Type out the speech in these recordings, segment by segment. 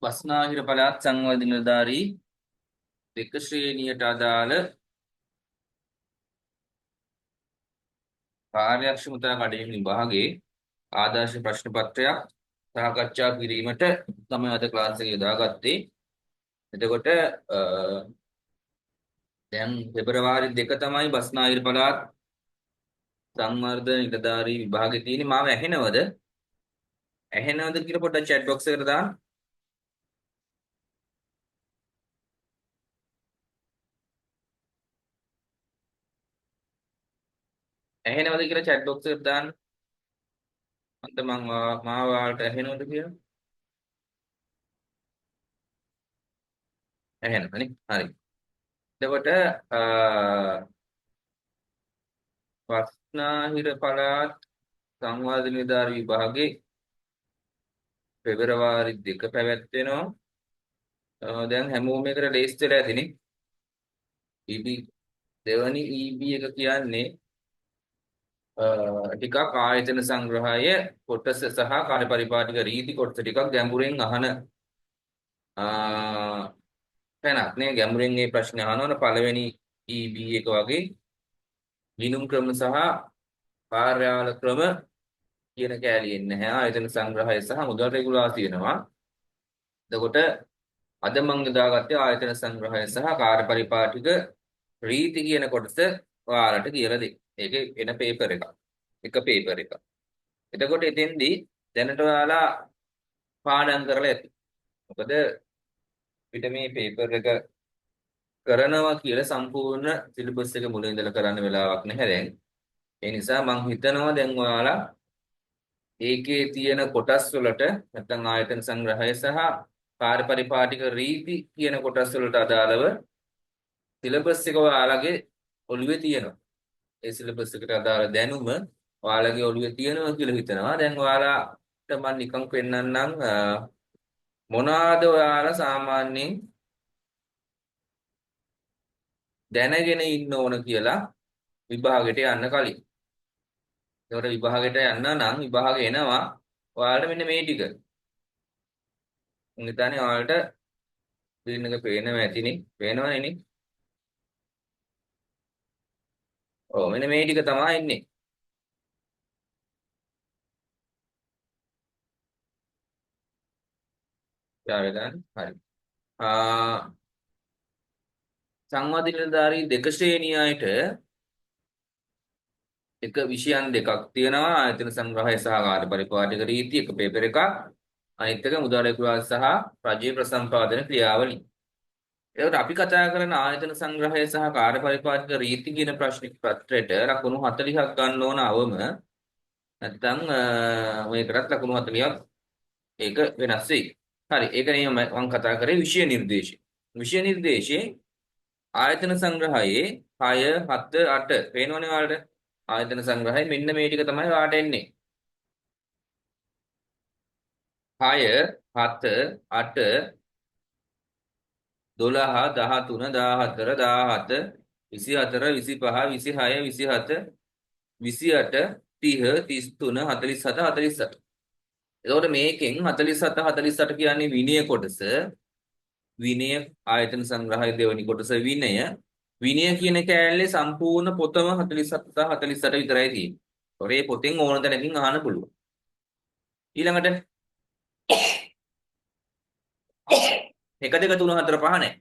බස්නාහිර පළාත් සංවර්ධන නිලධාරී දෙක ශ්‍රේණියට අදාළ කාර්යක්ෂමතා කටයුතු විභාගයේ ආදර්ශ ප්‍රශ්න පත්‍රයක් සාකච්ඡා කිරීමට තමයි අද ක්ලාස් එක යොදාගත්තේ. එතකොට දැන් පෙබරවාරි 2 තමයි බස්නාහිර පළාත් සංවර්ධන නිලධාරී විභාගේ තියෙන්නේ. මාව ඇහෙනවද? ඇහෙනවද කියලා පොඩ්ඩක් චැට් බොක්ස් එකට දාන්න. ඇහෙනවද කියලා චැට් බොක්ස් එකට දාන්න. මන්ද මං මාව ඔයාලට ඇහෙනවද කියලා? ඇහෙනවනේ. හරි. එතකොට බස්නාහිර පළාත් සංවර්ධන නිලධාරී විභාගේ පෙබරවාරි 2 පැවැත්වෙනවා. දැන් හැමෝම එකට ලේස් වෙලා ඇතිනේ. EB දෙවනි EB එක කියන්නේ ටිකක් ආයතන සංග්‍රහය කොටස සහ කාර්යපරිපාටික රීති කොටස ටිකක් ගැඹුරෙන් අහන තැනක් නේ. ගැඹුරෙන් මේ ප්‍රශ්න අහනවනේ. පළවෙනි EB එක වගේ ගිණුම් ක්‍රම සහ කාර්යාල ක්‍රම කියන කෑලි එන්නේ නැහැ. ආයතන සංග්‍රහය සහ මුදල් රෙගුලාසි වෙනවා. එතකොට අද මම යොදාගත්තේ ආයතන සංග්‍රහය සහ කාර්යපරිපාටික රීති කියන කොටස ඔයාලට කියලා දෙන්න. ඒකේ එන පේපර් එකක්. එක පේපර් එකක්. එතකොට එතෙන්දී දැනට ඔයාලා පාඩම් කරලා ඇති. මොකද පිට මේ පේපර් එක කරනවා කියලා සම්පූර්ණ සිලබස් එක මුලින් ඉඳලා කරන්න වෙලාවක් නැහැ දැන්. ඒ නිසා මං හිතනවා දැන් ඔයාලා ඒකේ තියෙන කොටස් වලට නැත්නම් ආයතන සංග්‍රහය සහ කාර්යපරිපාටික රීති කියන කොටස් වලට අදාළව සිලබස් එක ඔයාලගේ ඔළුවේ තියෙනවා. ඒ සිලබස් එකට අදාළ දැනුම ඔයාලගේ ඔළුවේ තියෙනවා කියලා හිතනවා. දැන් ඔයාලාට මම නිකන් පෙන්නන්නම් මොනවාද ඔයාලා සාමාන්‍යයෙන් දැනගෙන ඉන්න ඕන කියලා විභාගෙට යන්න කලින්. ඒකට විභාගෙට යන්න නම් විභාගෙ එනවා ඔයාලට මෙන්න මේ ටික. මං හිතන්නේ ඔයාලට ස්ක්‍රීන් එක පේනවා ඇතිනේ. පේනවනේ නේ. ඔව් මෙන්න මේ ටික තමයි එන්නේ. යාවේදානේ. හරි. සංවාද නිලධාරී දෙක ශ්‍රේණිය අයට එක විෂයන් දෙකක් තියෙනවා. ආයතන සංග්‍රහය සහ කාර්ය පරිපාලක රීති එක පේපර් එකක්. අනිත් එක මුදල් රෙගුලාසි සහ රජයේ ප්‍රසම්පාදන ක්‍රියාවලිය. එතකොට අපි කතා කරන ආයතන සංග්‍රහය සහ කාර්ය පරිපාලක රීති කියන ප්‍රශ්න පත්‍රයට ලකුණු 40ක් ගන්න ඕන අවම. නැත්නම් මේකටත් ලකුණු 40ක් ඒක වෙනස් වෙයි. හරි. ඒක නෙමෙයි මම කතා කරේ විෂය නිර්දේශය. විෂය නිර්දේශයේ ආයතන සංග්‍රහයේ 6 7 8 පේනවනේ ඔයාලට. ආයතන සංග්‍රහය මෙන්න මේ ටික තමයි ඔයාලට එන්නේ. 6 7 8 12 13 14 17 24 25 26 27 28 30 33 47 48. එතකොට මේකෙන් 47 48 කියන්නේ විනය කොටස. විනය ආයතන සංග්‍රහයේ දෙවනි කොටස විනය. විනය කියන කෑල්ලේ සම්පූර්ණ පොතම 47 සහ 48 විතරයි තියෙන්නේ. ඒතකොට මේ පොතෙන් ඕන තැනකින් අහන්න පුළුවන්. ඊළඟට 1 2 3 4 5 නෑ.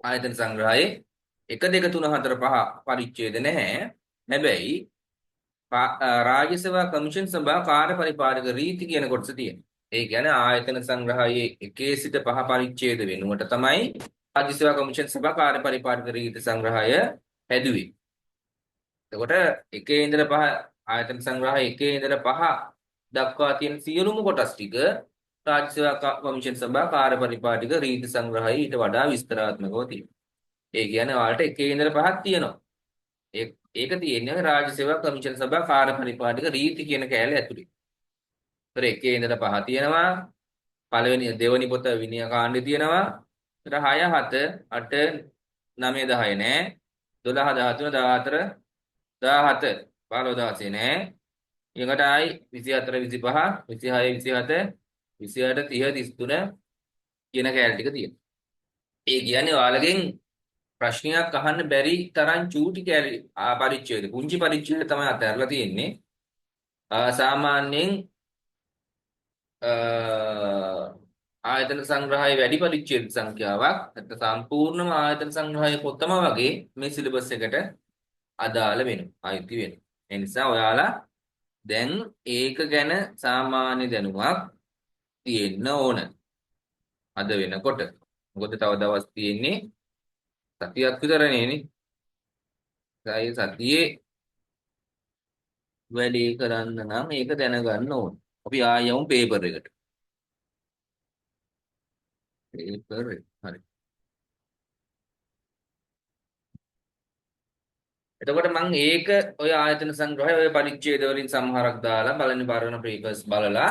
ආයතන සංග්‍රහයේ 1 2 3 4 5 පරිච්ඡේද නැහැ. හැබැයි රාජ්‍ය සේවා කමිෂන් සභා කාර්ය පරිපාලක රීති කියන කොටස තියෙනවා. ඒ කියන්නේ ආයතන සංග්‍රහයේ 1 සිට 5 පරිච්ඡේද වෙනුවට තමයි රාජ්‍ය සේවා කමිෂන් සභා කාර්ය පරිපාලක රීති සංග්‍රහය හැදුවේ. එතකොට 1 ඉඳලා 5 ආයතන සංග්‍රහය 1 ඉඳලා 5 දක්වා තියෙන සියලුම කොටස් ටික රාජ්‍ය සේවා කමිෂන් සභා කාර්ය පරිපාලක රීති සංග්‍රහය ඊට වඩා විස්තරාත්මකව තියෙනවා. ඒ කියන්නේ ඔයාලට 1 ඉඳලා 5ක් තියෙනවා. ඒක තියෙන්නේ රාජ්‍ය සේවා කමිෂන් සභා කාර්ය පරිපාලක රීති කියන කෑල්ල ඇතුලේ. ඒතර 1 ඉඳලා 5 තියෙනවා. පළවෙනි දෙවෙනි පොත විනය කාණ්ඩේ තියෙනවා. ඒතර 6 7 8 9 10 නෑ. 12 13 14 17 15 16 නෑ. ඊළඟට ආයි 24 25 26 27 28 30 33 කියන කෑලි ටික තියෙනවා. ඒ කියන්නේ ඔයාලගෙන් ප්‍රශ්නයක් අහන්න බැරි තරම් චූටි කෑලි පරිච්ඡේද පුංචි පරිච්ඡේද තමයි අතහැරලා තියෙන්නේ. සාමාන්‍යයෙන් ආයතන සංග්‍රහයේ වැඩි පරිච්ඡේද සංඛ්‍යාවක් නැත්නම් සම්පූර්ණම ආයතන සංග්‍රහයේ පොතම වගේ මේ සිලබස් එකට අදාළ වෙනවා, අයිති වෙනවා. ඒ නිසා ඔයාලා දැන් ඒක ගැන සාමාන්‍ය දැනුමක් තියෙන්න ඕන අද වෙනකොට. මොකද තව දවස් තියෙන්නේ සතියක් විතරනේ නේ. ඒ සතියේ වැඩේ කරන්න නම් ඒක දැනගන්න ඕන. අපි ආයෙ යමු පේපර් එකට. පේපර් එක. හරි. එතකොට මං ඒක ඔය ආයතන සංග්‍රහය ඔය පරිච්ඡේද වලින් සමහරක් දාලා බලන්න බලන පේපර්ස් බලලා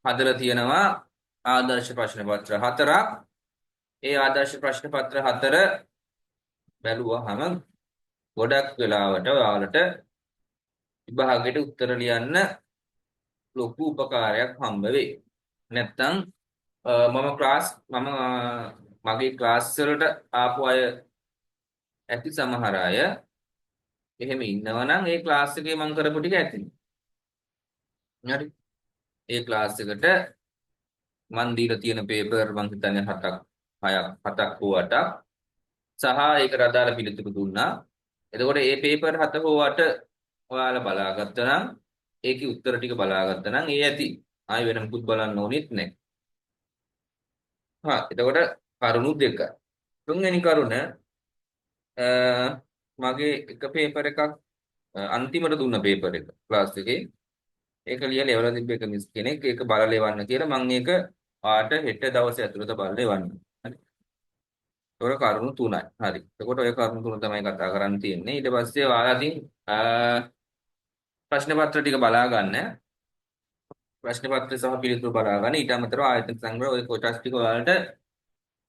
හදලා තියෙනවා ආදර්ශ ප්‍රශ්න පත්‍ර හතරක්. ඒ ආදර්ශ ප්‍රශ්න පත්‍ර හතර බැලුවහම ගොඩක් වෙලාවට ඔයාලට විභාගෙට උත්තර ලියන්න ලොකු උපකාරයක් හම්බ වෙයි. නැත්තම් මම ක්ලාස් මම මගේ ක්ලාස් වලට ආපු අය ඇති සමහර අය එහෙම ඉන්නවා නම් ඒ ක්ලාස් එකේ මං කරපු ටික ඇති. හරි. ඒ ක්ලාස් එකට මං දීලා තියෙන පේපර් මං හිතන්නේ 7ක් 6ක් 7ක් හෝ 8ක් සහ ඒකට අදාළ පිළිතුරු දුන්නා. එතකොට මේ පේපර් 7 හෝ 8 ඔයාලා බලාගත්තා නම් ඒකේ උත්තර ටික බලාගත්තා නම් ඒ ඇති. ආයෙ වෙන මොකුත් බලන්න ඕනෙත් නැහැ. හා එතකොට කරුණු දෙකයි. තුන්වෙනි කරුණ මගේ එක පේපර් එකක් අන්තිමට දුන්න පේපර් එක ක්ලාස් එකේ ඒක ලියලා එවලා තිබ්බ එක මිස් කෙනෙක් ඒක බලලා එවන්න කියලා මම ඒක ඔයාට හෙට දවසේ ඇතුළත බලලා එවන්න. හරි. ඒතකොට කරුණු තුනයි. හරි. එතකොට ඔය කරුණු තුන තමයි කතා කරන්න තියෙන්නේ. ඊට පස්සේ ඔයාලා ඉතින් ප්‍රශ්න පත්‍ර ටික බලා ගන්න. ප්‍රශ්න පත්‍ර සහ පිළිතුරු බලා ගන්න. ඊට අමතරව ආයතන සංග්‍රහ ඔය කොටස් ටික ඔයාලට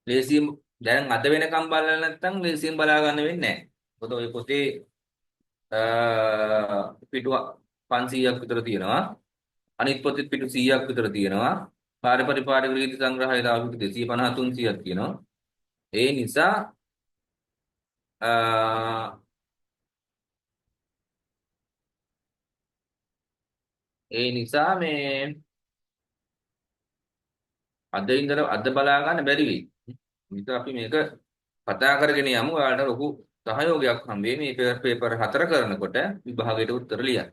ලේසියෙන් දැන් අද වෙනකම් බලලා නැත්නම් ලේසියෙන් බලා ගන්න වෙන්නේ නැහැ. මොකද ඔය පොතේ පිටු 500ක් විතර තියෙනවා. අනිත් පොතෙත් පිටු 100ක් විතර තියෙනවා. පාරපරිපාලක රීති සංග්‍රහය තව පිටු 250 300ක් තියෙනවා. ඒ නිසා මේ අද ඉඳලා අද බලා ගන්න බැරි වෙයි. නිසා අපි මේක කතා කරගෙන යමු. ඔයාලට ලොකු සහයෝගයක් හම්බ වෙයි මේ පේපර් හතර කරනකොට විභාගයට උත්තර ලියන්න.